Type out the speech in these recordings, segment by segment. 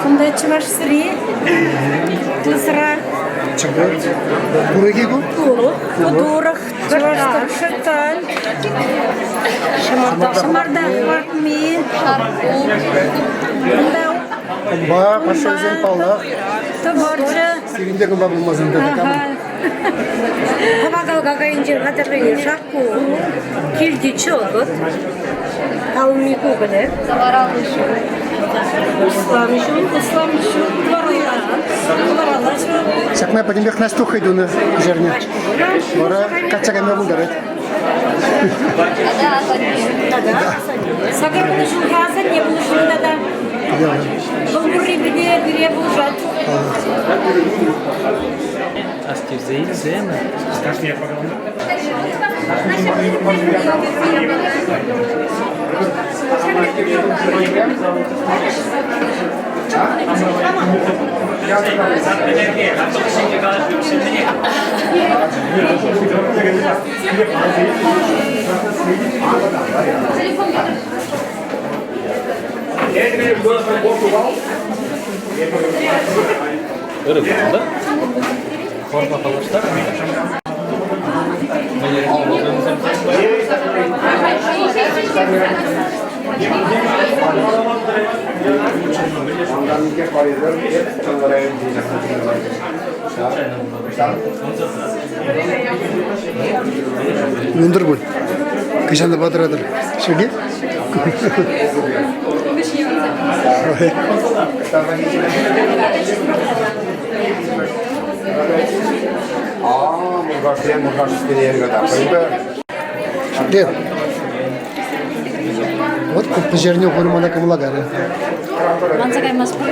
Кунта чӑваш сӑри, тусра. Чӑваш. Курӑк-и ку? Курӑк, кутурӑх, чӑваш шӑрттан. Ҫӑмарта хӑвартми. Кунта Кӑмпа, пашалсем паллах. Тӑвӑрчӑ. Сирӗн те кӑмпа пулмасан та Ага. Кӑвакал какайӗнчен хатӗрленӗ шакку, килти чӑкӑт, палми кукӑлӗ, услам ҫу, услам ҫу, тӑварланӑ ҫу. Ҫакна пӗтӗмпех Настюх хӑй тунӑ пӗҫернӗ. Вара качча кайма пултарать. Сакӑрвунӑ ҫулхи асанне пулӑшнӑ тата. Вӑл пуррипе те пире пулӑшать. Астивсе илсем. Ырӑ кун, да? Хорпа паллаштарнӑ. Мӗн-тӗр пуль. Кӑҫан та патӑратӑр. Ҫӳле? Ҫӳле. Вот ку пӗҫернӗ хурмана кӑмӑлакарӗ. Манса каймастпӑр.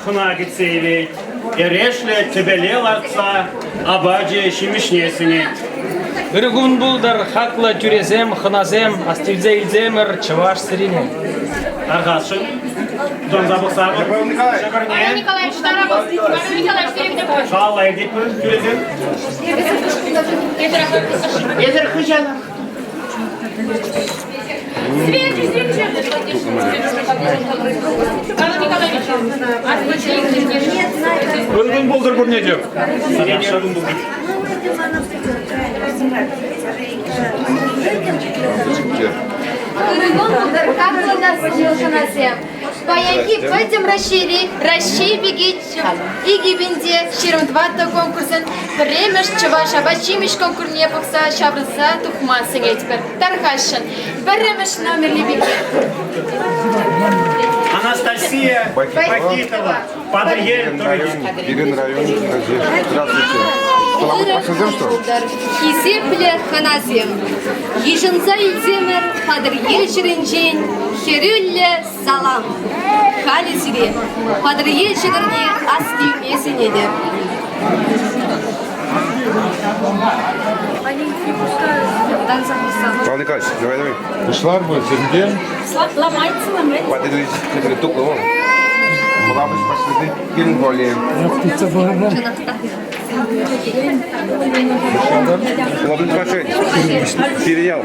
Хӑна кӗтсе илет, эрешлӗ тӗпеле лартса апачӗ ҫимӗҫне сӗнет. Ырӑ кун пултӑр, хаклӑ тӳресем, хӑнасем, астивсе илсемӗр чӑваш сӑрине. Тархасшӑн. Тутанса пӑхса ҫӑкӑрне. Шалла иртетпӗр тӳресем. Эсӗр хыҫан. Ырӑ кун пултӑр пурне те. Ырӑ кун пултӑр. Ырӑ кун хаклӑ та хӑнасем! Паянхи Пӗтӗм Раҫҫейри Раҫҫей пики 2024 конкурсӑн пӗрремӗш чӑваш апат-ҫимӗҫ конкурсне пӑхса ҫаврӑнса тухма сӗнетпӗр. Тархасшӑн, пӗрремӗш номерлӗ пике. Анастасия Бакитова, Патӑрьел тӑрӑхӗ. Пирӗн район Здравствуйте. Хисеплӗ хӑнасем, йышӑнса илсемӗр Патӑрьел ҫӗрӗнчен хӗрӳллӗ салам! Халӗ сире Патӑрьел ҫӑкӑрне ас тивме сӗнетӗп. Павел Николаевич, давай, давай. Пуҫлар мы сирӗнтен. Ломается, ломается. Патӑрьел тухнӑ вӑл. Мӑлавӑш пашлыды кирин более. Владимир Николаевич, Сериал.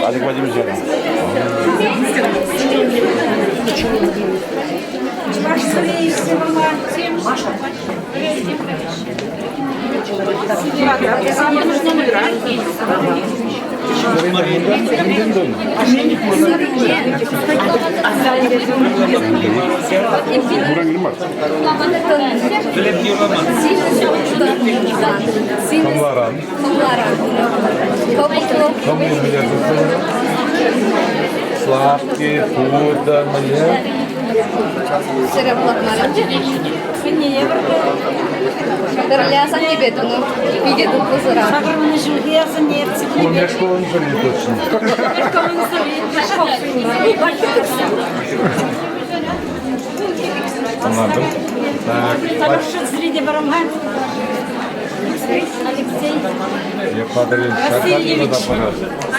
Олег Владимирович рядом. Чӑваш сӑри Хӑмларан. Хӑмларан. Кӑмӑл мӗне сыхланӑ? Славки, хутӑ, мӗне? Сӗре пулатмарӗ. Хӑйне евӗр Пӗрле асаннепе тунӑ. Питӗ тутлӑ сӑра. Сакӑрвунӑ ҫулхи асанне ертсе пынипе. Школӑн сӑри точно. Школӑн сӑри. Ӑнлантӑм. Так. Хорошо, среди барамга. Алексей. Я падалин Васильевич.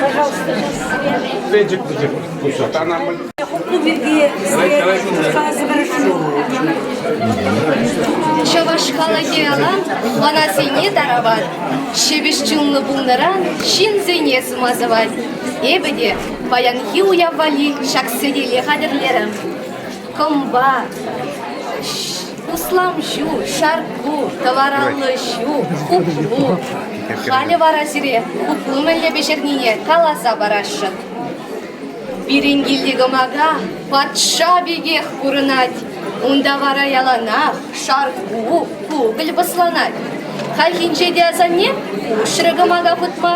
Пожалуйста, Пӗчӗк пӗчӗк кусок. Хуплу пирки каласа парасшӑн. Чӑваш халӑхӗ ялан хӑнасене тарават. Ҫепӗҫ чунлӑ пулнӑран ҫынсене сума сӑвать. Эпӗ те паянхи уяв валли ҫак сӗтеле хатӗрлерӗм. Кӑмпа, услам ҫу, шаркку, тӑвараллӑ ҫу, хуплу. Халӗ вара сире хуплу мӗнле пӗҫернине каласа парасшӑн. Пирӗн килти кӑмака патша пекех курӑнать. Унта вара яланах шаркку, кукӑль пӑсланать. Хальхинче те асанне хушрӗ кӑмака хутма.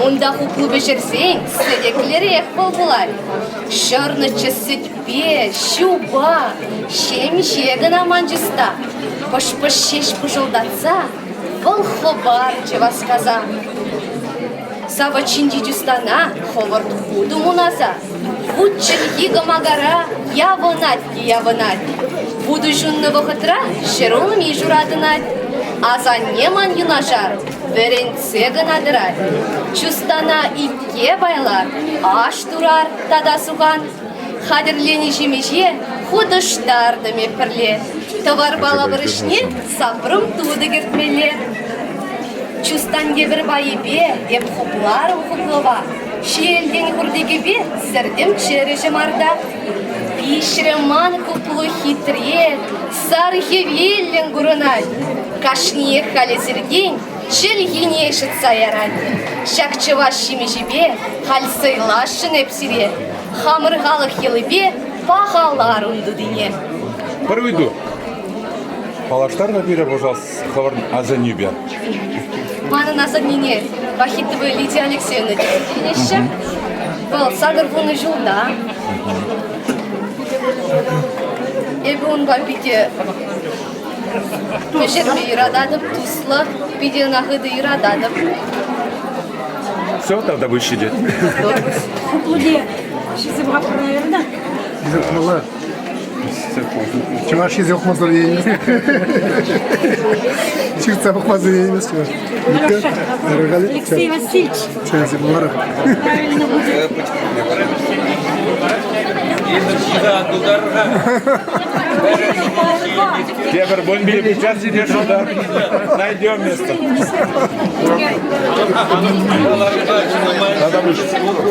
Унта хуплу пӗҫерсен сӗтеклӗрех вӑл пулать. Ҫӑрнӑччӗ сӗтпе, ҫупа, ҫемҫе кӑна ман чуста. Пӑш-пӑш ҫеҫ пӑшӑлтатса вӑл хӑпарчӗ васкаса. Савӑт ҫинчи чустана хӑвӑрт хутӑм унаса. Вут чӗлхи кӑмакара явӑнать те явӑнать. Вутӑ ҫуннӑ вӑхӑтра ҫӗрулми шуратӑнать. Асанне ман юнашар вӗрентсе кӑна тӑрать. Чустана икке пайлар, аш турар тата сухан. Хатӗрленӗ ҫимӗҫе хутӑштартӑм эп пӗрле. Тӑварпала пӑрӑҫне сапрӑм тутӑ кӗртмелле. Чустан евӗр пайӗпе эп хупларӑм хуплӑва. Ҫиелтен хуртикӗпе сӗртӗм чӗрӗ ҫӑмарта. Пиҫрӗ ман хуплу хитре, сар хӗвеллӗн курӑнать. Кашниех халӗ сиртен чӗлхине ҫӑтса ярать. Ҫак чӑваш ҫимӗҫӗпе халь сӑйласшӑн эп сире. Хамӑр халӑх йӑлипе пахалар ун тутине. Пӗр ыйту. Паллаштарнӑ пире, пожалуйста, хӑвӑрӑн асаннӳпе. Манӑн асаннене Вахитова Лидия Алексеевна тенеҫҫӗ. Вӑл 80 ҫулта. Эпӗ унпа питӗ пӗҫерме юрататӑп, туслӑ, питӗ ӑна хытӑ юрататӑп. Все, тогда будешь сидеть. Хуплуде ҫисем хапӑр, наверное. Чӑваш ҫисе пӑхмасӑр иеймест. Ҫыртса пӑхмасӑр иеймест чӑваш. Алексей Васильевич. Правильно будет. Тепӗр бомбили сейчас сидишь сюда. Найдем место.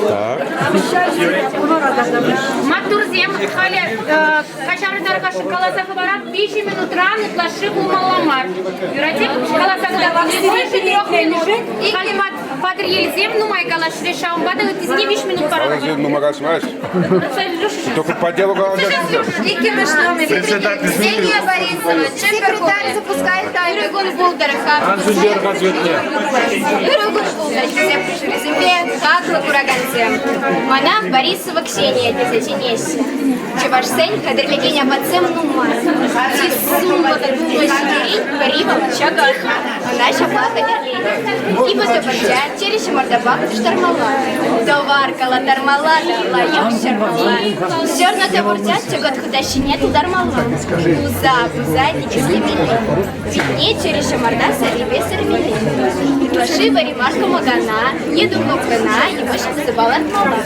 Так. Маттурсем, халӗ каҫарӑнтаркашӑн каласа хӑварам, 3 минутран ытлашши пулмалла мар. Юрать-и? Каласа кӑтартам. Больше трех минут. Халь Патӑрьелсем нумай калаҫрӗҫ, ҫавӑнпа та ыттисене 5 минут паратпӑр. Нумай калаҫмасть. Только по делу калаҫать. Иккӗмӗш номер. Ксения Борисова, Секретарь запускает таймер. Ырӑ кун пултӑр, Ырӑ кун пултӑр, хисеп хушшисемпе хаклӑ куракансем. Мана Борисова Ксения тесе чӗнеҫҫӗ. Чӑвашсен хатӗрлекен апатсем нумай. Чи сумлӑ та тутлӑ ҫитерен пӗри вӑл ҫаках. Ӑна ҫапла хатӗрленӗ. Типӗ тӑпӑрча чӗрӗ ҫӑмартапа хутӑштармалла. Тӑвар калаттармалла та лайӑх ҫӑрмалла. Ҫӑрнӑ тӑпӑрча чӑкӑт хутаҫҫине тултармалла. Пуса-пуса тикӗслемелле. Питне чӗрӗ ҫӑмарта саррипе сӗрмелле. Ытлашши вӗри мар кӑмакана е духовкӑна йывӑҫ пусӑпа лартмалла.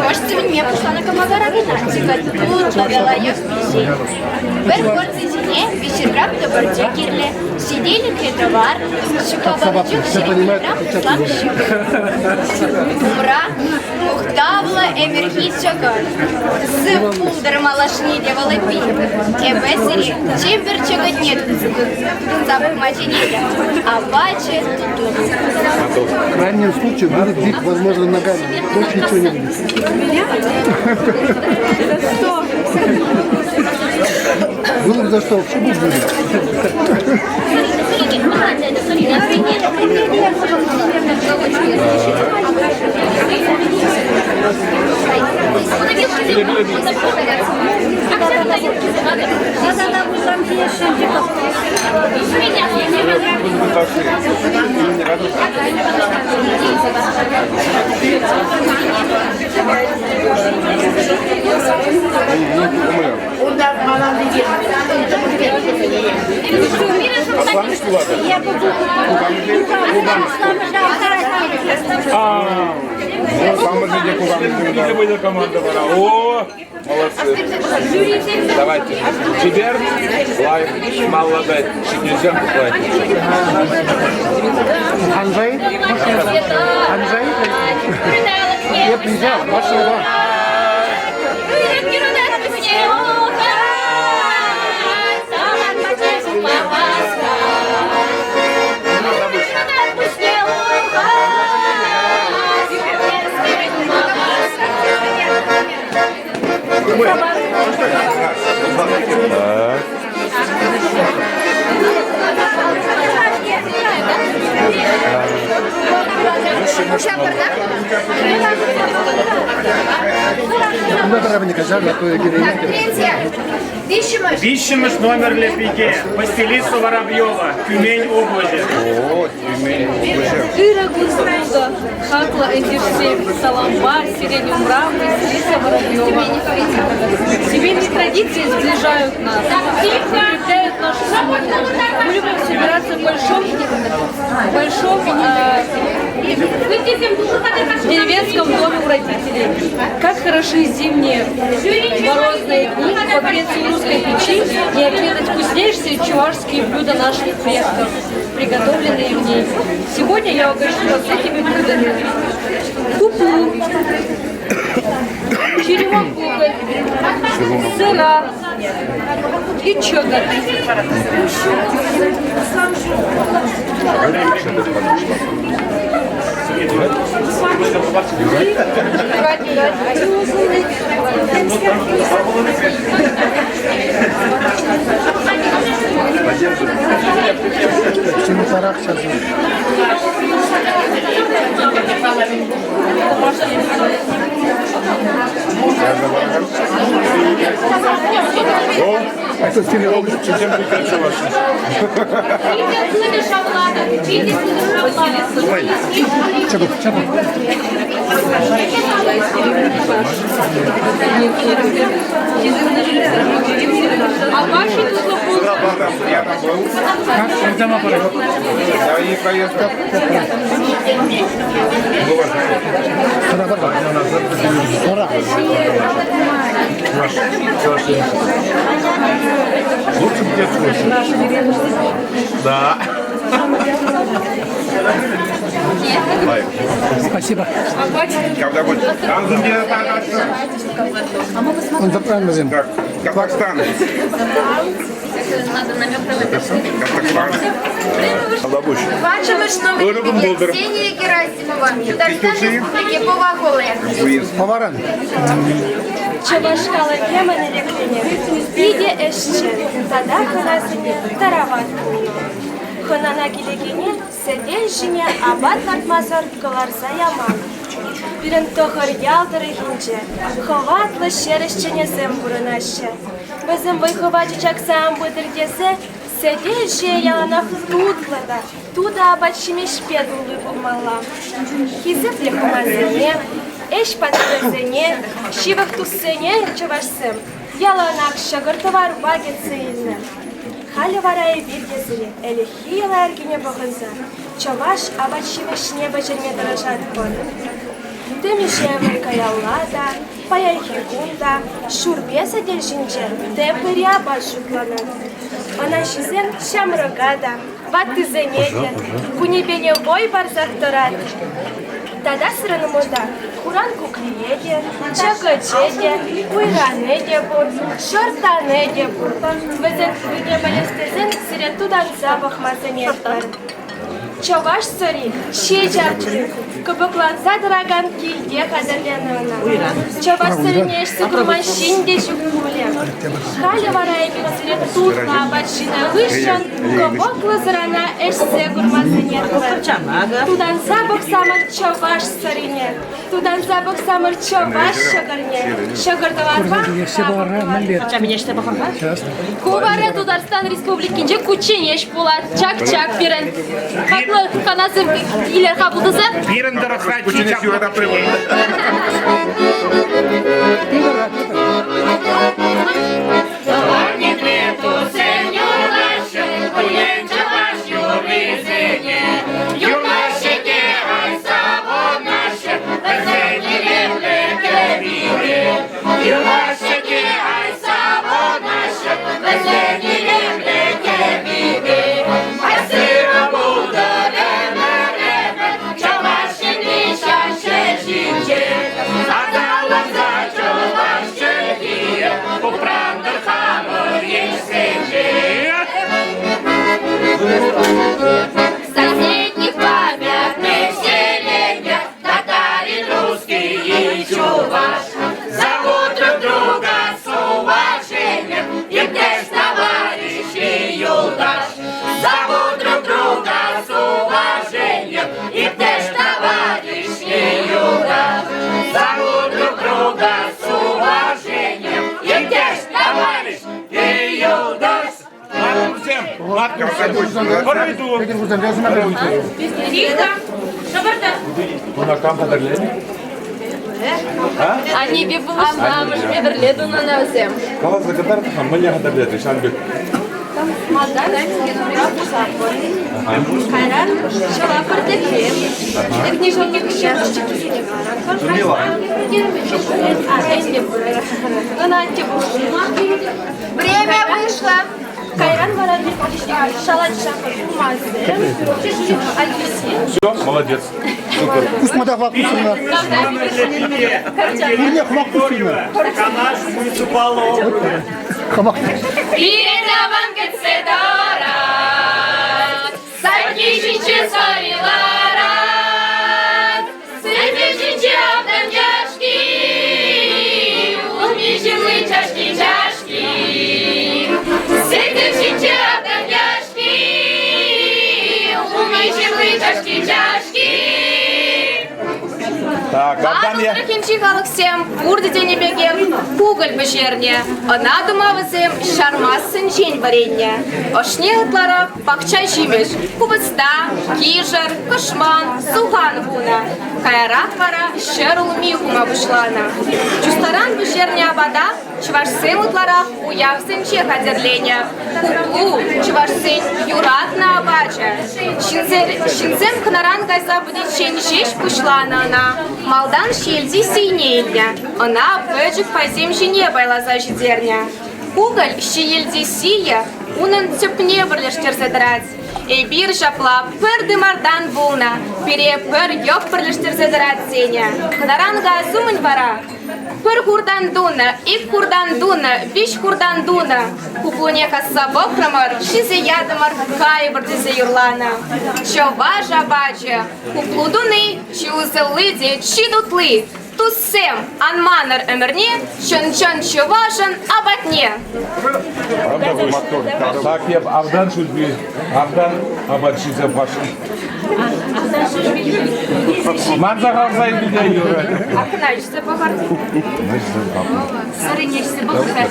Хӑш сивӗнме пуҫланӑ кӑмакара кӑна чӑкӑт тутлӑ та лайӑх пиҫет. Пӗр порци ҫине 300 грамм тӑпӑрчӑ кирлӗ. Ҫителӗклӗ тӑвар, ҫупа панӑ чух 20 грамм услам ҫу. Умра мухтавлӑ ӗмӗрхи чӑкӑт. Сыв пултӑр малашне те вӑл эппин. Эпӗ сире Чӗмпӗр чӑкӑтне тытӑнса пӑхма чӗнетӗп. Апачӗ тутлӑ пултӑр. В крайнем случае будет бить, возможно, ногами. Больше ничего не будет. Меня? За что? Было бы за что, вообще будет. Питӗ команда вара. О, молодцы. Давайте. Теперь лайк, молодец. Нельзя бухать. Анджей? Анджей? Я приезжал, машина. Виҫҫӗмӗш. Виҫҫӗмӗш номерлӗ пике Василиса Воробьева, Тюмень облаҫӗ. О, Тюмень облаҫӗ. Ырӑ кун суннӑ хаклӑ ентешсем, салампа сирӗн умра Василиса Воробьева. Семейные традиции сближают нас, укрепляют нашу семью. Мы любим собираться в большом, большом деревенском доме у родителей. Как хороши зимние морозные дни погреться в русской печи и отведать вкуснейшие чувашские блюда наших предков, приготовленные в ней. Сегодня я угощу вас этими блюдами. Куплу, черемакуколь, сыра и чогот. А ваши тут Я там был. Я и проездом. Лучше бы детскую. Да. Спасибо. Когда будет? Там где Он заправил. Так, Казахстан. Казахстан. Бачимо ж Ырӑ номер кун пултӑр. Ксения Герасимова, Тутарстан Республики, Пӑва хули. Поваран. Чӑваш халӑхӗ мӗнлеклене питӗ ӗҫчен тата хӑнасене тарават пулнӑ. Хӑнана килекене сӗтел ҫине апат лартмасӑр кӑларса яман. Пирӗн Тӑхӑрьял тӑрӑхӗнче хӑватлӑ ҫӗр ӗҫченӗсем пурӑнаҫҫӗ. Вӗсем вӑй-хӑвачӗ чакса ан пытӑр тесе сӗтел ҫийӗ яланах тутлӑ та тутӑ апат-ҫимӗҫпе тулли пулмалла. Хисеплӗ хӑнасене, ӗҫ паттӑрӗсене, ҫывӑх туссене чӑвашсем яланах ҫӑкӑр-тӑварпа кӗтсе илнӗ. Халӗ вара эпир те сире ӗлӗкхи йӑла-йӗркене пӑхӑнса чӑваш апат-ҫимӗҫне пӗҫерме тӑрӑшатпӑр. Темиҫе ӗмӗр каялла та, паянхи кун та шӳрпе сӗтел ҫинче тӗп апат шутланать. Ӑна ҫисен ҫамрӑка та, ваттисене те кунӗпене вӑй парсах тӑрать. Тата сирӗн умӑрта хуран куклие те, чӑкӑчӗ те, уйранӗ те пур, шӑрттанӗ те пур. Вӗсен тутине пӗлес тесен сире тутанса пӑхма сӗнетпӗр. Чӑваш сӑри ҫеҫ арчи, кӑпӑкланса тӑракан килте хатӗрленӗ ӑна. Чӑваш сӑрине ӗҫсе курман ҫын те ҫук пулӗ. Халӗ вара эпир сире тутлӑ апат ҫинӗ хыҫҫӑн кӑпӑклӑ сӑрана ӗҫсе курма сӗнетпӗр. Тутанса пӑхсамӑр чӑваш сӑрине, тутанса пӑхсамӑр чӑваш ҫӑкӑрне, ҫӑкӑр тӑварпа Ку вара Тутарстан Республикинче кучченеҫ пулать. Чак-чак пирӗн. Хаклӑ хӑнасем килер-ха пултӑса. Пирӗн тӑрӑхра чи чаплӑ Соседних памятных селениях татарин, русский и чуваш зовут друг друга с уважением и теж товарищи юлдаш. Зовут друг друга с уважением и теж товарищи юлдаш. Зовут друг друга с уважением и теж товарищ и юлдаш. Тихо. Шӑпӑртӑр. Кунакан хатӗрленӗ? Аннепе пулӑшнӑ амӑшӗпе пӗрле тунӑ ӑна вӗсем. Каласа кӑтарт-ха, мӗнле хатӗрлетрӗ ҫавӑн пек? Малтан кӗнура пусатпӑр. Кайран ҫӑла пӗртӗхе. Книжонник ҫӑршчӗккисене кӑларатпӑр. Ӑна атте пулӑшнӑ. Время вышло. Кайран вара шалать шахӑр пулмасем, апельсин. Все, молодец. Супер. Пусмада хӑвак пусӑннӑ. Пурне хӑвак пусӑннӑ. Канаш муниципаллӑ округӗ. Хӑвак. Пирӗн аван кӗтсе тӑрать, Сакки ҫинче сӑри ларать, Сӗтел ҫинче автан яшки, Улми ҫырли чашки-чашки. Сӗтел ҫинче автан яшки, Улми ҫырли чашки-чашки. Так, Авдан я. Атӑл тӑрӑхӗнчи халӑхсем пурте тенӗ пекех кукӑль пӗҫернӗ. Ӑна тума вӗсем ҫармассенчен вӗреннӗ. Ӑшне ытларах пахча ҫимӗҫ, купӑста, кишӗр, кӑшман, сухан хунӑ. Каярах вара 100 улми хума пуҫланӑ. Чустаран пӗҫернӗ апата чӑвашсем ытларах уявсенче хатӗрленӗ. Хуплу чӑвашсен юратнӑ апачӗ. Ҫынсем хӑнаран кайса пӗтиччен ҫеҫ пуҫланӑ ӑна. Малтан ҫиелти сийне илнӗ, ӑна пӗчӗк пайсем ҫине пайласа ҫитернӗ. Кукӑль ҫиелти сийӗ унӑн тӗпне пӗрлештерсе тӑрать. Эпир ҫапла пӗр тымартан пулнӑ, пире пӗр йӑх пӗрлештерсе тӑрать тенӗ. Хӑнаран каяс умӗн вара пӗр хуртан тунӑ, ик хуртан тунӑ, виҫ хуртан тунӑ. Куплуне касса пӑхрӑмӑр, ҫисе ятӑмӑр, кайӑпӑр тесе юрланӑ. Чӑваш апачӗ, куплу туни, чи усӑлли те чи тутли. Туссем, ан манӑр ӗмӗрне, чӑн-чӑн чӑвашӑн апатне. Так я Авдан шӳрпи, Авдан апат ҫисе пашӑн. Манса қалса илте юрать. Акна ӗҫсе пӑхӑр. Сӑрине ӗҫсе пӑхӑр.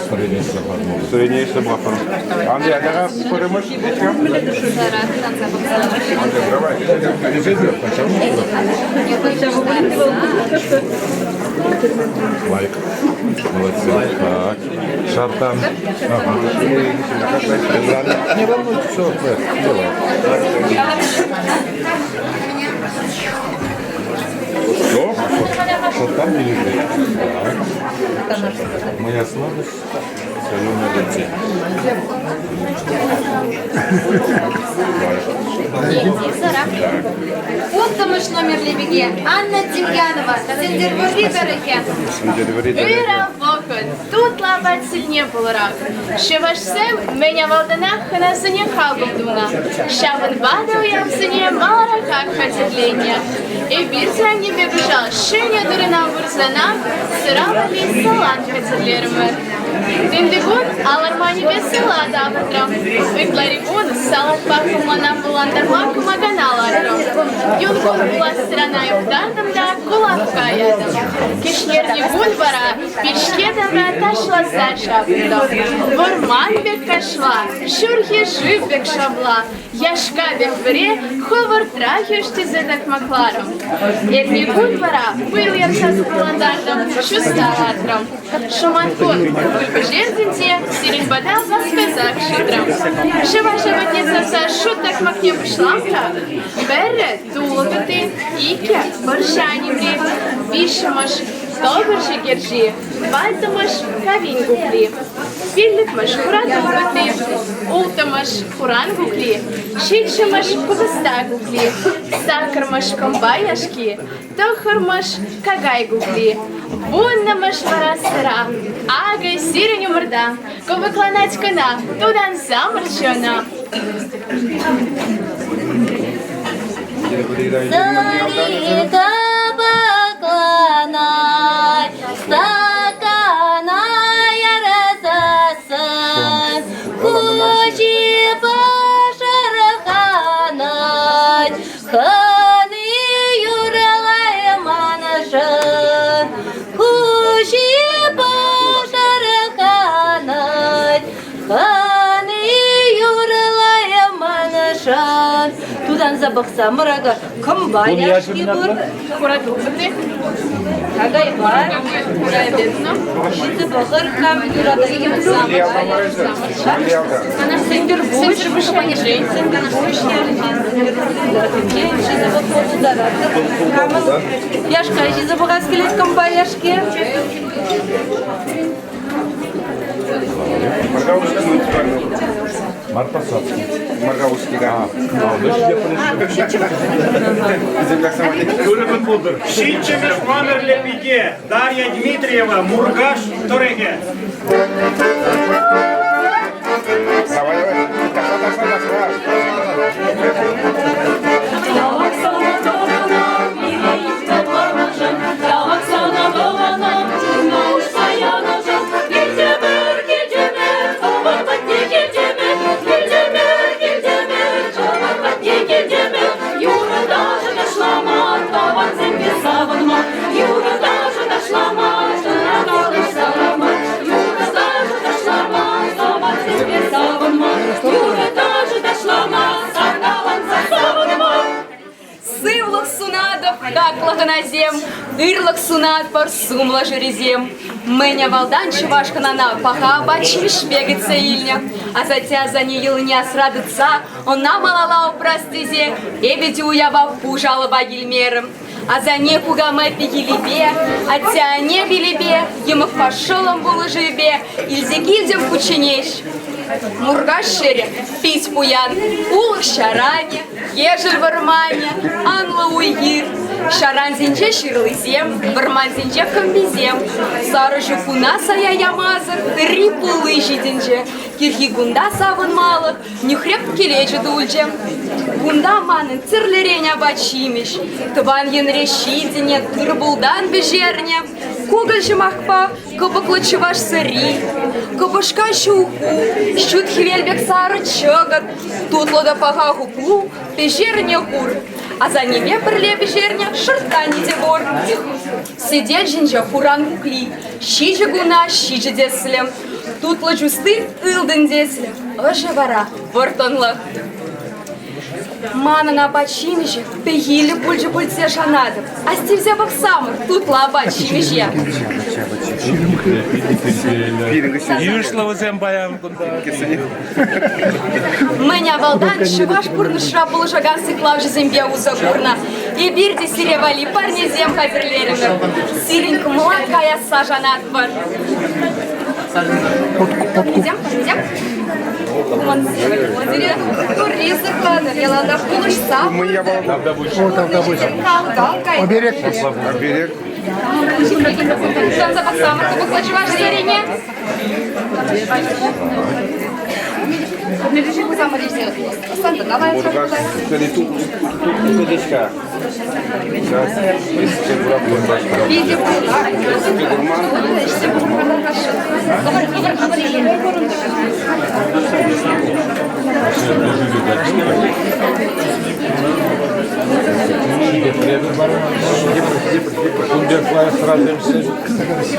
Сӑрине ӗҫсе пӑхӑр. Андрей, ага, пырымыш, Андрей, давай. Лайк. Молодцы. Так. Шартан. Ага. Не волнуйтесь, все, давай. Что? Шартан не лежит. Так. Моя сладость. Улттӑмӗш номерлӗ пике Анна Демьянова, Сӗнтӗрвӑрри тӑрӑхӗ. Ырӑ вӑхӑт, тутлӑ апат сӗнне пулӑрах. Чӑвашсем мӗн авалтанах хӑнасене хапӑл тунӑ. Ҫавӑнпа та уявсене маларахах хатӗрленнӗ. Эпир те аннепе кӑҫал ҫӗнӗ тырӑна вырсанах сӑра валли салат хатӗрлерӗмӗр. Тунтикун аларманӗпе салат авӑртрӑм. Ытларикун салатпа хӑмлана пуллантарма кӑмакана лартрӑм. Юнкун пулас сӑрана юхтартӑм та кулавкка ятӑм. Кӗҫнерникун вара пичке тавра ташласа ҫапрӑм. Вӑрман пек кашла, ҫурхи шыв пек шавла, Яшка пек вӗре хӑвӑртрах ӗҫ тесе такмакларӑм. Эрнекун вара пыл ярса сӑпӑлантартӑм, чуста лартрӑм. Шӑматкун кукӑль пӗҫертӗм те сирӗн пата васкасах ҫитрӗм. Ҫӑва шӑвӑтне сарса шут такмакне пуҫлам-ха. Пӗрре тулӑ кӑти, иккӗ пӑрҫа нимри, виҫҫӗмӗш тӑхӑр ҫекерҫи, тӑваттӑмӗш кавин кукли, пиллӗкмӗш хуратул кӑти, улттӑмӗш хуран кукли, ҫиччӗмӗш купӑста кукли, саккӑрмӗш кӑмпа яшки, тӑххӑрмӗш какай кукли, вуннӑмӗш вара сӑра. Акӑ сирӗн умӑрта кӑпӑкланать кӑна, тутансамӑрччӗ ӑна. Сӑри кӑпӑкланать, стакана ярасассӑн, хуҫи пӑшӑрханать, хӑни юрлайманшӑн. Хуҫи пӑшӑрханать, хӑни юрлайманшӑн. Тутанса пӑхса мӑрака кӑмпа яшки пур. Хуратулсӑрти. Какайпа. Ҫитсе пӑхӑр, кам юратать. Сӗнтӗрпуҫ. Сӗнтӗрпуҫ. Ҫисе пӑхма пултаратӑр. Камӑн яшка ҫисе пӑхас килет кӑмпа яшки. Марпасадский. Маргаузский, да. Ҫиччӗмӗш номерлӗ пике Дарья Дмитриева, Муркаш тӑрӑхӗ. Давай, давай. Ташла, ташла, ташла. Сывлӑх сунатӑп, хаклӑ хӑнасем, ырлӑх сунатпӑр, сумлӑ жюрисем. Мӗн авалтан чӑваш хӑнана паха апат-ҫимӗҫпе кӗтсе илнӗ. Асатте-асанне йӑлине асра тытса ӑна малалла упрас тесе эпӗ те уява пуш алӑпа килмерӗм. Асанне кукамай пехилипе, атте-анне пилӗпе, йӑмӑкпа шӑллӑм пулӑшӑвӗпе илсе килтӗм кучченеҫ. Муркаш ҫӗрӗ пит пуян, улӑх ҫаранӗ, ешӗл вӑрманӗ, анлӑ уй-хир. Ҫарансенче ҫырлисем, вӑрмансенче кӑмписем. Сарӑ ҫу куна сая ямасӑр тырри пулли ҫитӗнчӗ. Кирхи кунта савӑнмалӑх нӳхреп кӗлечӗ тулчӗ. Кунта манӑн тӗрлӗрен апат-ҫимӗҫ. Тӑван енре ҫитӗннӗ тыр-пултан пӗҫернӗ кукӑль ҫӑмахпа кӑпӑклӑ чӑваш сӑри, кӑпӑшка ҫуху, ҫут хӗвел пек сарӑ чӑкӑт, тутлӑ та паха хуплу, пӗҫернӗ хур. Асаннепе пӗрле пӗҫернӗ шӑрттанӗ те пур. Сӗтел ҫинче хуран кукли, ҫичӗ куна ҫичӗ тӗслӗ. Тутлӑ чусти ылтӑн тӗслӗ, ӑшӗ вара вӑрттӑнлӑх. Манӑн апат-ҫимӗҫӗ пехиллӗ пулчӗ пуль шанатӑп. Астивсе пӑхсамӑр тутлӑ апат-ҫимӗҫе. Йышлӑ вӗсем паян кунта. Мӗн авалтан чӑваш пурнӑҫра пулӑшакан сыхлавҫӑсемпе усӑ курнӑ. Эпир те сире валли парнесем хатӗрлерӗмӗр. Сирӗн кӑмӑла каясса шанатпӑр. Подкуп. О, тавтапуҫ. Оберег. Оберег.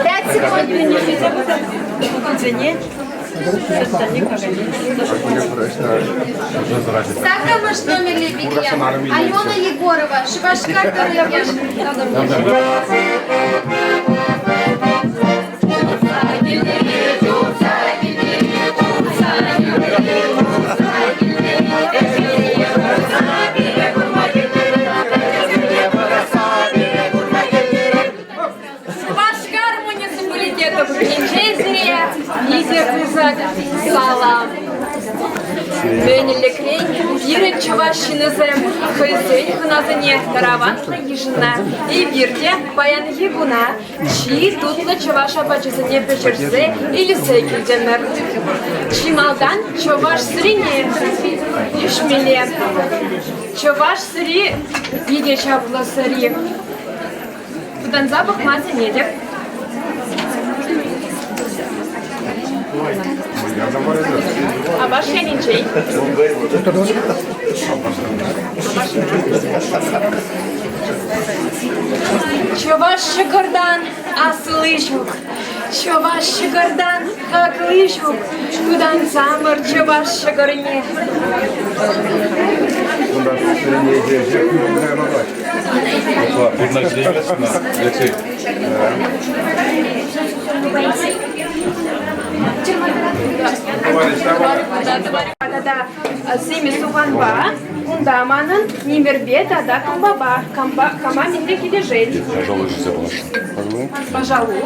Пять секунд. Саккӑрмӗш номерлӗ пике Алена Егорова, Шупашкар тӑрӑхӗ. Шупашкар муниципалитеты пӳртӗнче сире питӗ пысӑк салам. Мӗн ӗлӗкрен пирӗн чӑваш ҫыннисем хӑйсен хӑнасене тараватлӑ йышӑннӑ. Эпир те паянхи куна чи тутлӑ чӑваш апачӗсене пӗҫерсе илсе килтӗмӗр. Чи малтан чӑваш сӑрине ӗҫмелле. Чӑваш сӑри питӗ чаплӑ сӑри. Тутанса пӑхма сӗнетӗп. Апаш янинчен. Чӑваш ҫӑкӑртан асли ҫук. Чӑваш ҫӑкӑртан хакли ҫук. Тутансамӑр чӑваш ҫӑкӑрне. Тата симӗс суханпа, унта манӑн нимӗрпе тата кӑмпапа. Кама мӗнле килӗшет. Пожалуй.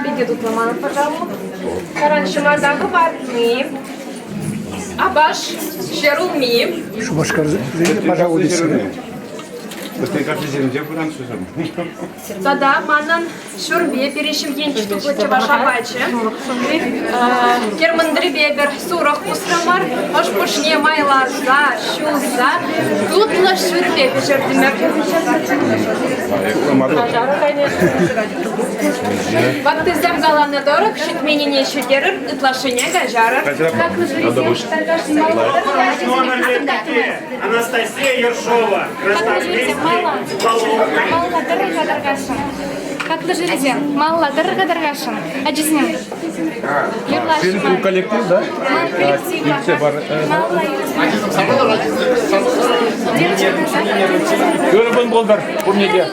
Питӗ тутлӑ манӑн пожалуй. Каран ҫӑмарта хӑпартни. Апаш ҫӗрулми. Шупашкар пожалуй Тата манӑн ҫурпе пире ҫемьен тутлӑ чӑваш апачӗ. Кермӑнтри пӗр сурӑх усрӑмӑр, ӑш-пӑшне майласа, ҫулса тутлӑ шӳрпе пӗҫертӗмӗр. Ваттисем каланӑ тӑрӑх, ҫитменнине ҫитерӗр, ытлашшине каҫарӑр. Анастасия Ершова, Красноармейский, Хаклӑ жюрисем, малалла тӑрӑр-ха тархасшӑн. Ачасем, юрлаҫҫӗ Сирӗн ку коллектив, да? Ман коллектив. Малалла Ырӑ кун пултӑр пурне те.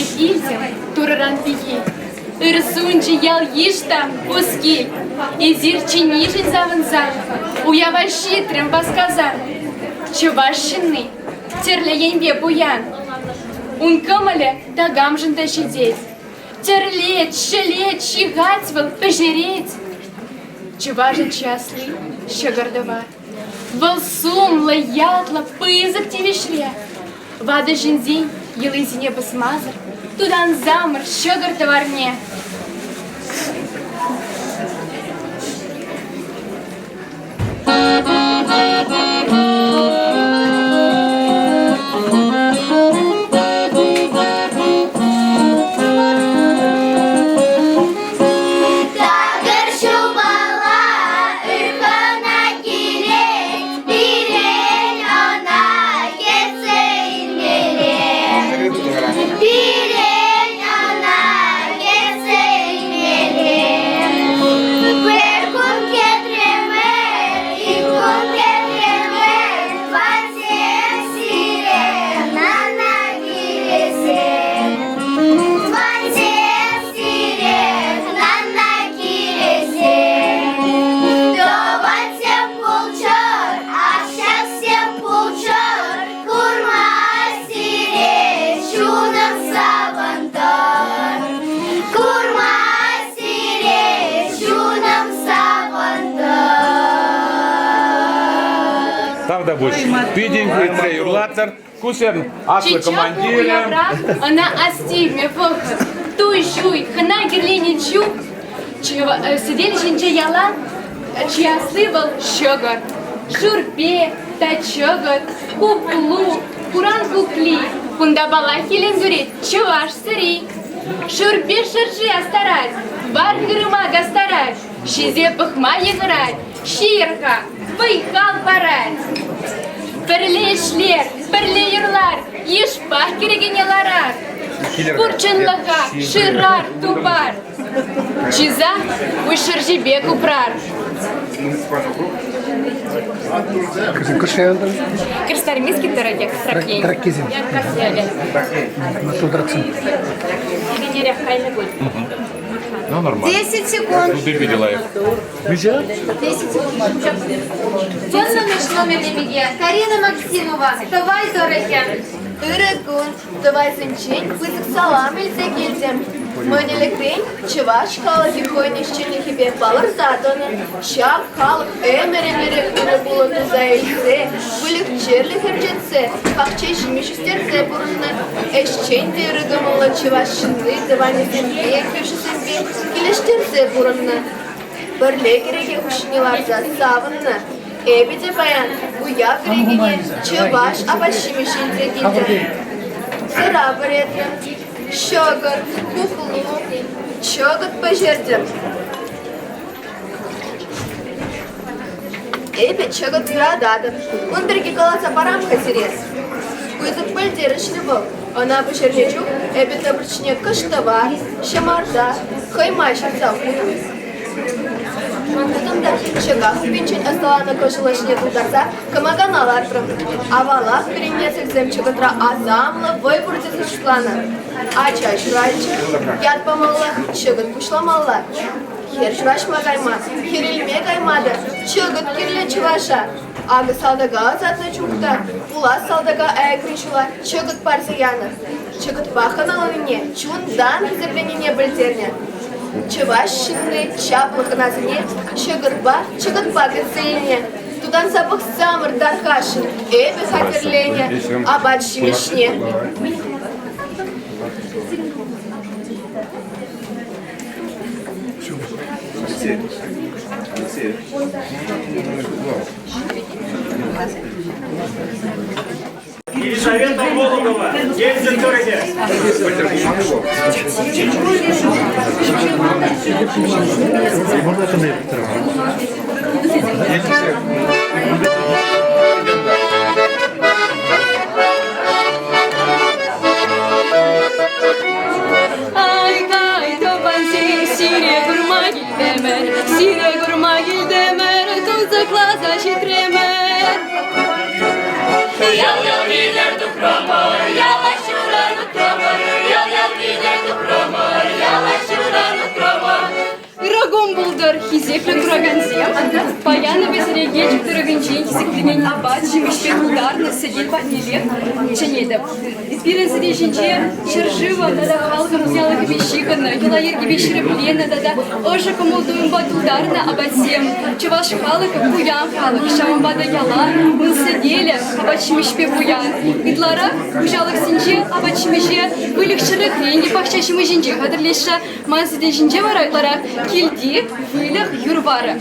Эп илтӗм Турӑран пики. Ыр сунчӗ ял-йыш та пускил. Эсир чӗннишӗн савӑнса уява ҫитрӗм васкаса. Чӑваш ҫынни тӗрлӗ енпе пуян. Ун кӑмӑлӗ такамшӑн та ҫитет. Тӗрлет, ҫӗлет, ҫыхать вӑл, пӗҫерет. Чӑвашӑн часли ҫӑкӑр-тӑвар. Вӑл сумлӑ, ятлӑ, пысӑк тивӗҫре. Ватӑ ҫынсен йӑлисене пӑсмасӑр тутансамӑр ҫӑкӑр тӑварне. Такӑр ҫулпала ырхӑна килет, пирӗн ӑна кӗтсе илмелле. Пирӗн ӑна кӗтсе илмелле. Пӗр кун кӗтрӗмӗр, ик кун кӗтрӗмӗр. Тавтапуҫ. Питӗ хитре юрлатӑр. Кусем аслӑ Чи чаплӑ командирӗ. уявра ӑна астивме вӑхӑт. Туй-ҫуй, хӑна кӗрленӗ чух сӗтел ҫинче ялан чи асли вӑл ҫӑкӑр. Шӳрпе та чӑкӑт, куклу, хуран кукли. Кунта паллах илем кӳрет чӑваш сӑри. Шӳрпе шӑрши астарать, вар-хырӑма кастарать, ҫисе пӑхма йыхӑрать, ҫийӗр-ха, вӑй-хал парать. Пӗрле ӗҫлер, пӗрле юрлар, йышпах кӗрекене ларар. Пур чӑнлӑха шырар, тупар. Чыса куҫ шӑрҫи пек упрар. Красноармейски тӑрӑхӗ, Тракей. Траккисем. Траксем. Ну, нормально. 10 секунд. Туды питӗ лайӑх. Миҫе? 10 секунд. Вуннӑмӗш номерлӗ пике Карина Максимова, Тӑвай тӑрӑхӗ. Ырӑ кун, тӑвайсенчен пысӑк салам илсе килтӗм. Мӑн ӗлӗкрен чӑваш халӑхӗ хӑйӗн ӗҫченлӗхӗпе палӑрса тӑнӑ. Ҫак халӑх ӗмӗр-ӗмӗрех ырӑ пулӑ туса илсе, выльӑх-чӗрлӗх ӗрчетсе, пахча ҫимӗҫ ӳстерсе пурӑннӑ. Ӗҫчен те ырӑ кӑмӑллӑ чӑваш ҫынни тӑванӗсемпе, кӳршисемпе килӗштерсе пурӑннӑ. Пӗрле кӗреке хушшине ларса савӑннӑ. Эпӗ те паян уяв кӗрекене чӑваш апат-ҫимӗҫ илсе килтӗм. Сӑра вӗретрӗм, ҫӑкӑр, куклу, чӑкӑт пӗҫертӗм. Эпӗ чӑкӑт юрататӑп. Ун пирки каласа парам-ха сире. Пысӑк пӗлтерӗшлӗ вӑл. Ӑна пӗҫернӗ чух эпӗ тӑпӑрчне кӑштӑвар, ҫӑмарта, хӑйма ҫырса хутӑм. Хутӑм та ҫӑка хуппинчен ӑсталанӑ кӑшӑл ӑшне тултарса кӑмакана лартрӑм. Авалах пирӗн несӗлсем чӑкӑтра асамлӑ вӑй пур тесе шутланӑ. Ача ҫуралчӗ, ят памалла, чӑкӑт пуҫламалла. Хӗр ҫураҫма кайма, хӗрелме кайма та чӑкӑт кирлӗ чӑваша. Акӑ салтака ӑсатнӑ чух та пулас салтака аякри ҫула чӑкӑт парса янӑ. Чӑкӑтпа хӑналанине чунтан хисепленине пӗлтернӗ. Чӑваш ҫынни чаплӑ хӑнасене ҫӑкӑрпа, чӑкӑтпа кӗтсе илнӗ. Тутанса пӑхсамӑр тархасшӑн эпӗ хатӗрленӗ апат-ҫимӗҫне. Елизавета Голубова, Елчӗк тӑрӑхӗ. Ай-кай, тӑвансем, сире курма килтӗмӗр, сире курма килтӗмӗр, тунсӑхласа ҫитрӗмӗр. Ял-ял витӗр тухрӑмӑр, яла ҫуран утрӑмӑр, ял-ял витӗр тухрӑмӑр, яла ҫуран утрӑмӑр. Ырӑ кун пултӑр, хисеплӗ куракансем! Паян эпӗ сире Елчӗк тӑрӑхӗнчен хисепленен апат-ҫимӗҫпе тултарнӑ сӗтел патнеллех чӗнетӗп. Пирӗн сӗтел ҫинче ҫӗршывӑн тата халӑхӑн пуянлӑхӗпе ҫыхӑннӑ, йӑла-йӗркепе ҫирӗпленнӗ тата ӑшӑ кӑмӑл-туйӑмпа тултарнӑ апатсем. Чӑваш халӑхӗ пуян халӑх, ҫавӑнпа та яла ун сӗтелӗ апат-ҫимӗҫпе пуян. Ытларах хуҫалӑхсенче апат-ҫимӗҫе выльӑх-чӗрлӗхрен те пахча ҫимӗҫӗнче хатӗрлеҫҫӗ. Ман сӗтел ҫинче вара ытларах килти выльӑх юр-варӗ.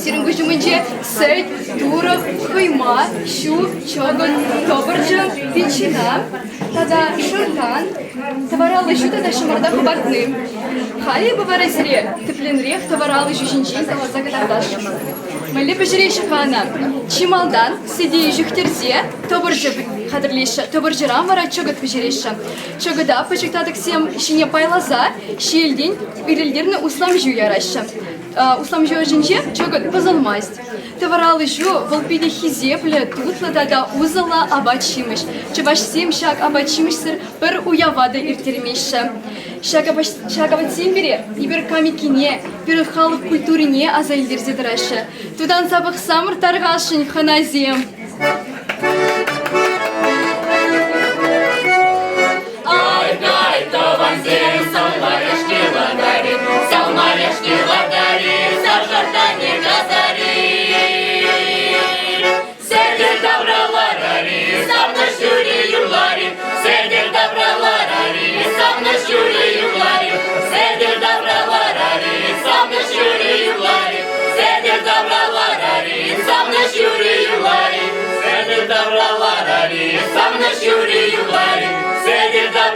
Сирӗн куҫ умӗнче сӗт, турӑх, хӑйма, ҫу, чӑкӑт, тӑпӑрчӑ, ветчина тата шӑртан, тӑвараллӑ ҫу тата ҫӑмарта хӑпартни. Халӗ эпӗ вара сире тӗплӗнрех тӑвараллӑ ҫу ҫинчен каласа кӑтартасшӑн. Мӗнле пӗҫереҫҫӗ-ха ӑна? Чи малтан сӗте йӳҫӗхтерсе тӑпӑрчӑ хатӗрлеҫҫӗ. Тӑпӑрчӑран вара чӑкӑт пӗҫереҫҫӗ. Чӑкӑта пӗчӗк татӑксем ҫине пайласа ҫиелтен ирӗлтернӗ услам ҫу яраҫҫӗ. Услам ҫу ӑшӗнче чӑкӑт пӑсӑлмасть. Тӑвараллӑ ҫу вӑл питӗ хисеплӗ, тутлӑ тата усӑллӑ апат-ҫимӗҫ. Чӑвашсем ҫак апат-ҫимӗҫсӗр пӗр уява та ирттермеҫҫӗ. Ҫак апатсем пире эпир камиккине, пирӗн халӑх культурине аса илтерсе тӑраҫҫӗ. Тутанса пӑхсамӑр тархасшӑн хӑнасем. Ай-кай, тӑвансем, салмарешки латари, салмарешки латари, сашартане касари. Сӗтел тавра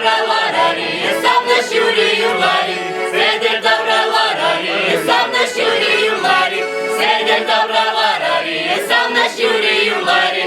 тавра ларари, савнӑ ҫури юрлари, сӗтел тавра ларари, савнӑ ҫури юрлари, сӗтел тавра ларари, савнӑ ҫури юрлари.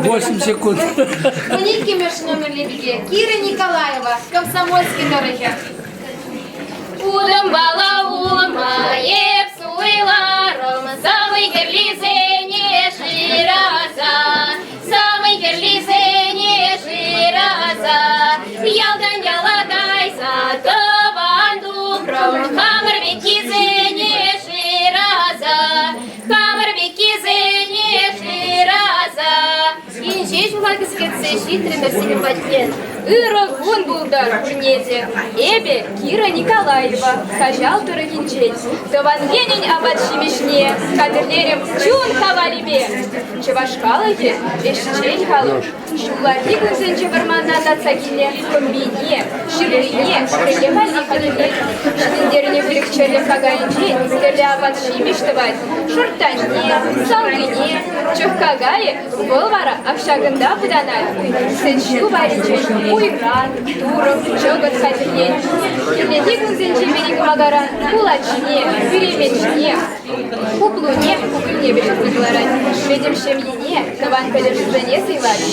Восемь секунд. 12-мӗш номерлӗ пике Кира Николаева, Комсомольски тӑрӑхӗ. Утӑмпала улӑма эп суйларӑм, самый хӗрлисене шыраса, самый хӗрлисене шыраса, ялтан яла кайса тӑван тухрӑм, хамӑр пеккисене шыраса, хамӑр пеккисене шыраса. Инҫе ҫула кӗскетсе ҫитрӗмӗр сирӗн патне. Ырӑ кун пултӑр пурне те. Эпӗ Кира Николаева, Каҫал тӑрӑхӗнчен. Тӑван енӗн апат-ҫимӗҫне хатӗрлерӗм чун хавалӗпе. Чӑваш халӑхӗ ӗҫчен халӑх. Ҫуллахи кунсенче вӑрмантан татса килнӗ кӑмпине, ҫырлине хӗлле валли хатӗрлет. Ҫитӗнтернӗ выльӑх-чӗрлӗх какайӗнчен тӗрлӗ апат-ҫимӗҫ тӑвать. Шӑрттанне, саллине, чӑх какайӗ вӑл вара ак ҫакӑнта пытанать. Сӗт-ҫу варӗнчен уйран, турӑх, чӑкӑт хатӗрлет. Хӗллехи кунсенче вӗри кӑмакаран кулачне, пӳремечне, Хуплуне, кукӑльне пӗҫерсе кӑларать. Пӗтӗм ҫемйине, тӑван пӗлӗшӗсене сӑйлать.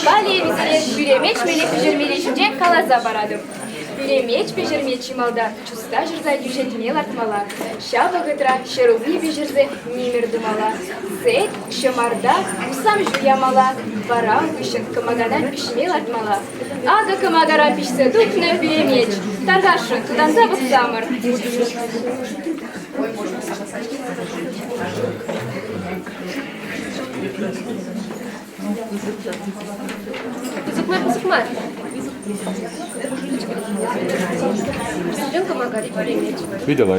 Халӗ вӗсене пӳремеч мӗнле пӗҫермелли ҫинчен каласа паратӑп. Пӳремеч пӗҫерме чи малтан чуста ҫӑрса йӳҫӗтме лартмалла. Ҫав вӑхӑтра ҫӗрулми пӗҫерсе нимӗр тумалла. Сӗт, ҫӑмарта, услам ҫу ямалла. Вара ун хыҫҫӑн кӑмакана пиҫме лартмалла. Акӑ кӑмакара пиҫсе тухнӑ пӳремеч. Тархасшӑн, тутанса пӑхсамӑр. Пысӑк мар, пысӑк мар. Студентка Маргарита Премеч. Видела.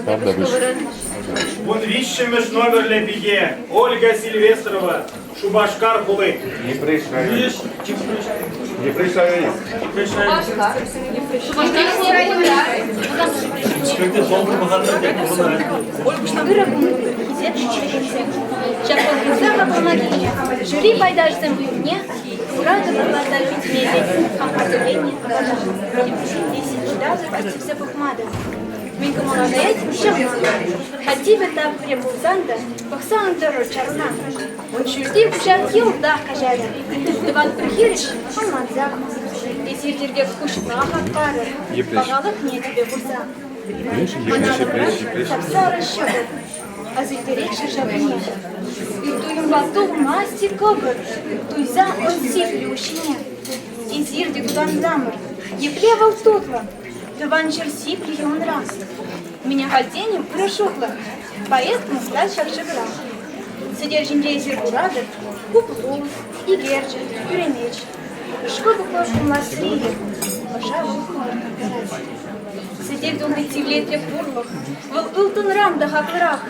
Правда, выше. 13-мӗш номерлӗ пике Ольга Сильвестрова, Шупашкар хули. Йӗпреҫ районӗ. Йӗпреҫ районӗ. Ырӑ кун, хисеплӗ ҫӳрекенсем. Ҫак конкурса хапӑлма килнӗ жюри пайташӗсем пӳртне ура тӑпӑрласа витмелле хатӗрленнӗ Ятарлӑ тӗпчесе пӑхма та. Мӗн кӑмӑла каять, ҫавна. Хатипӗ тапхӑрӗ пулсан та пӑхса ан тӑрӑр чарна. Ун ҫӳлти пуҫа йӑлтах каҫарӗ. Тӑван пӗр хирӗҫ ӑнлансах. Эсир тиркев куҫпа хак парӑр, пахалӑхне тӗпе хурса. Мана сап-сарӑ ҫӑкӑр, асилтерет ҫӗршывне. Ӳт-туйӑмпа тулмасть-и кӑкӑр, туйса ӑн сиплӗ уҫҫине. Эсир те тутансамӑр, епле вӑл тутлӑ, тӑван ҫӗр сиплӗхӗ унра. Мӗн ахальтен-им ырӑ шутлӑх, поэт мухтать ҫак ҫӑкӑра. Сӗтел ҫинче эсир куратӑр куплу, икерчӗ, пӳремеч. Шкӑпӑклӑ пулмасси ӑша вӑл хӑвӑрт кӑларать. Сӗтел тулли тивлетлӗ пурлӑх, вӑл ылтӑнран та хаклӑрах.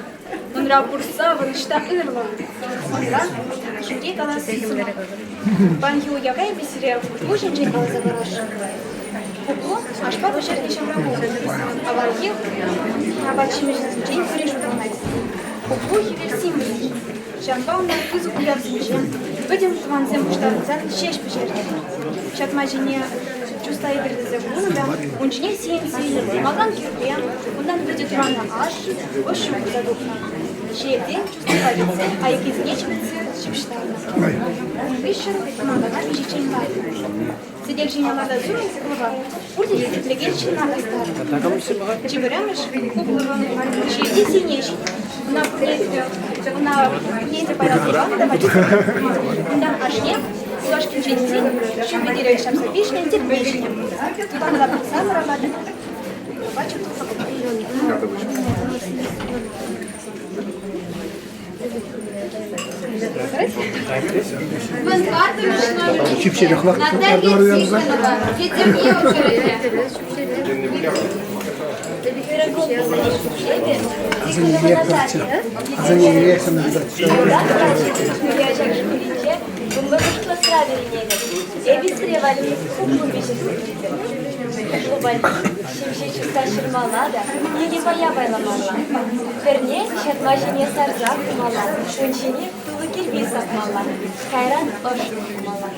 Унра пур савӑнӑҫ та ырлӑх. Унра жюри калас сӑмах. Паянхи уявра эпӗ сире куплу ҫинчен каласа парасшӑн. Куплу ашпа пӗҫернӗ ҫавра пулӑ. Авалхи апат-ҫимӗҫсенчен пӗри шутланать. Куплу хӗвел символӗ. Ҫавӑнпа ӑна пысӑк уявсенче пӗтӗм тӑвансем пуҫтарӑнсан ҫеҫ пӗҫернӗ. Ҫатма ҫине чуста ӳкерсе хунӑ та ун ҫине сийӗн-сийӗн малтан кӗрпе, унтан вӗтӗ туранӑ аш, ӑш ҫу хурса тухнӑ. Ҫиелтен чустапа витсе айккисене чӗпӗтсе ҫыпӑҫтарнӑ. Ун хыҫҫӑн кӑмакана пиҫиччен лартнӑ. Сӗтел ҫине лартас умӗн кӑлӑва пурте хисеплекен ҫынна кастарнӑ. Чи пӗрремӗш хуплӑвӑн ҫиелти сийне ҫитнӗ. Ӑна ӑна пурне те пайласа панӑ та Унтан ашне юлашкинчен тин ҫу витере ҫапса пиҫнӗ тӗппе ҫинӗ. Тутанса пӑхсан вара апачӗ тутлӑ пулнӑ. Чипсерех Наталья Тихонова, Етӗрне округӗ. Эпӗ сире валли хуплу пӗҫерсе килтӗм. Хуплу валли ҫемҫе чуста ҫырмалла та йӗри-пая пайламалла. Пӗрне ҫатма ҫине сарса хумалла, ун ҫине тулӑ кӗрпи сапмалла, кайран ӑшӑ хумалла.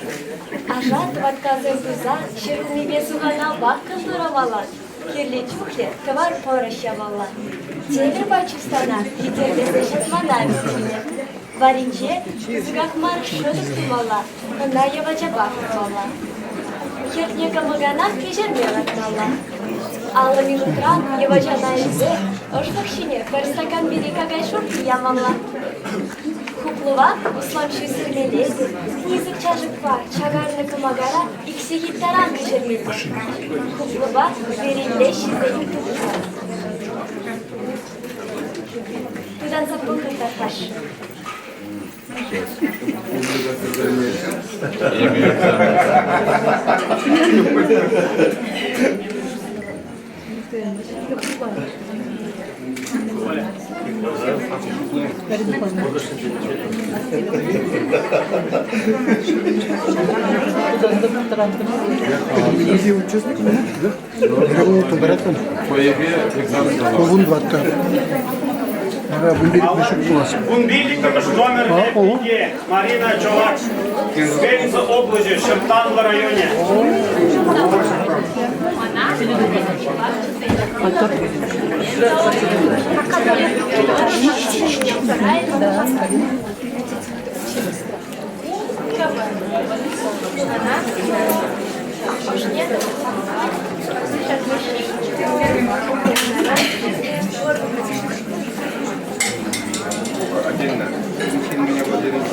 Аша тӑваткалсем туса ҫӗрулмипе сухана ваккӑн турамалла, кирлӗ чухлӗ тӑвар пӑрӑҫ ямалла. Тепӗр пай чустана витӗрлесе ҫатмана витмелле. Варринче пысӑках мар шӑтӑк тумалла, ӑна йӑвачапа хупмалла. Хӗртнӗ кӑмакана пӗҫерме лартмалла. 50 минутран йӑвачана илсе ӑшлӑх ҫине пӗр стакан вӗри какай шурпи ямалла. Хуплӑва услам ҫу сӗрмелле те пысӑк чашӑкпа чакарнӑ кӑмакара ик сехет таран пӗҫермелле. Хуплӑва вӗрилле ҫисен тухнӑ. Тутанса пӑхӑр та хаш. Вун тӑватта. Вара 15-мӗш ҫул пулас. 15-мӗш номерлӗ пике Марина Чолак, Пенза облаҫӗ, Ҫӑрттанлӑ районӗ. Отдельно. Мужчина меня благодарит.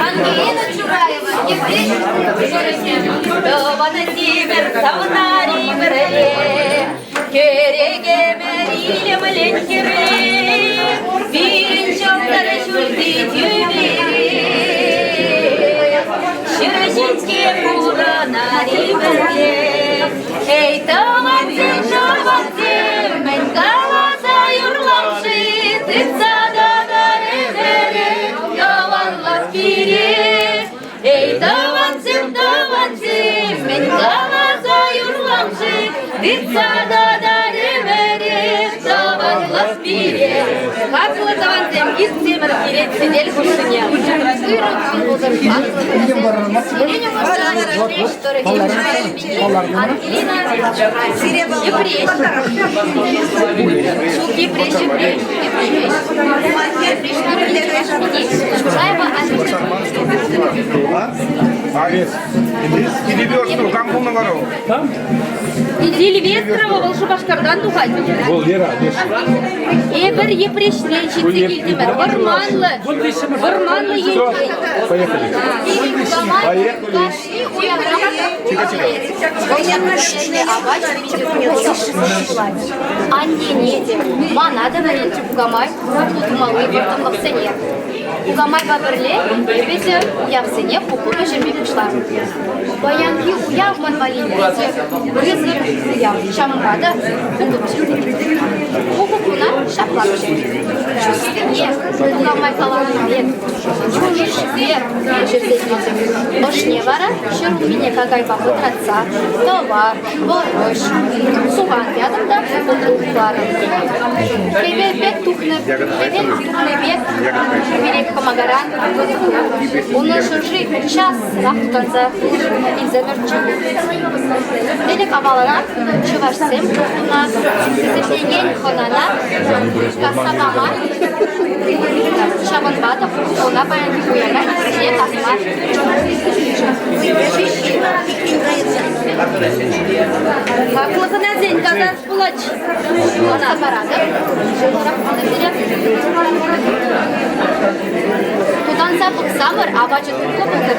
Ангелина Чураева, Йӗпреҫ тӑрӑхӗ. Тӑван тимӗр савнари пӗрле, кӗрекемӗр илемлен хӗрле, пирӗн ҫӑлтӑр ҫӳлти тӳпере. Ҫӗр ҫинче пурӑнари пӗрле. Эй, тӑвансем, тӑвансем, мӗн каласа юрлам-ши, тытса тӑтӑр ӗмӗре, тӑванлӑх пире. Эй, тӑвансем, тӑвансем, мӗн каласа юрлам-ши, тытса тӑтӑр ӗмӗре, тӑванлӑх пире. пире. Хаклӑ тӑвансем, иртсемӗр пире сӗтел хушшине. Ырӑ кун пултӑр, хаклӑ тусем. Сирен умӑрта Йӗпреҫ тӑрӑхӗн пики Ангелина Йӗпреҫ. Ҫук, Йӗпреҫ, Йӗпреҫ, Йӗпреҫ. Йӗпреҫ тӑрӑхӗн чӑваш пики Чураева Ангелина. Илиберсту, кам пулнӑ вара? Сильвестрова вӑл Шупашкартан тухать. Вӑл Лера, леш. Эпир Йӗпреҫрен ҫитсе килтӗмӗр. Вӑрманлӑ, вӑрманлӑ енчен. Поехали. Поехали. Кашни уявра Аннене те, мана та вӗрентчӗ кукамай хуплу тумалли вӑрттӑнлӑхсене. Кукамайпа пӗрле эпӗ те уявсене хуплу пӗҫерме пуҫларӑм. Паянхи уяв ман валли питӗ пысӑк уяв. Ҫавӑнпа та хуплу пӗҫерме. Ку хуплуна ҫапла пӗҫернӗ. Чустине кукамай каланӑ пек чунӗпе пӗҫерсе килчӗ. Ӑшне вара ҫӗрулмине какайпа пӑтратса тӑвар, пӑрӑҫ, сухан ятӑм та хупларӑм. Хӗвел пек тухнӑ, хӗвел тухнӑ пек пире кӑмакаран унӑн шӑрши часрах тутанса илсе тӑрчӗ. Ӗлӗк авалрах чӑвашсем пухнӑ хисеплекен хӑнана касса пама ҫавӑнпа та ӑна паянхи уява иксӗре касма Хаклӑ хӑнасен касас пулать. Касса паратӑп. Тутанса пӑхсамӑр апачӗ тутлӑ пултӑр.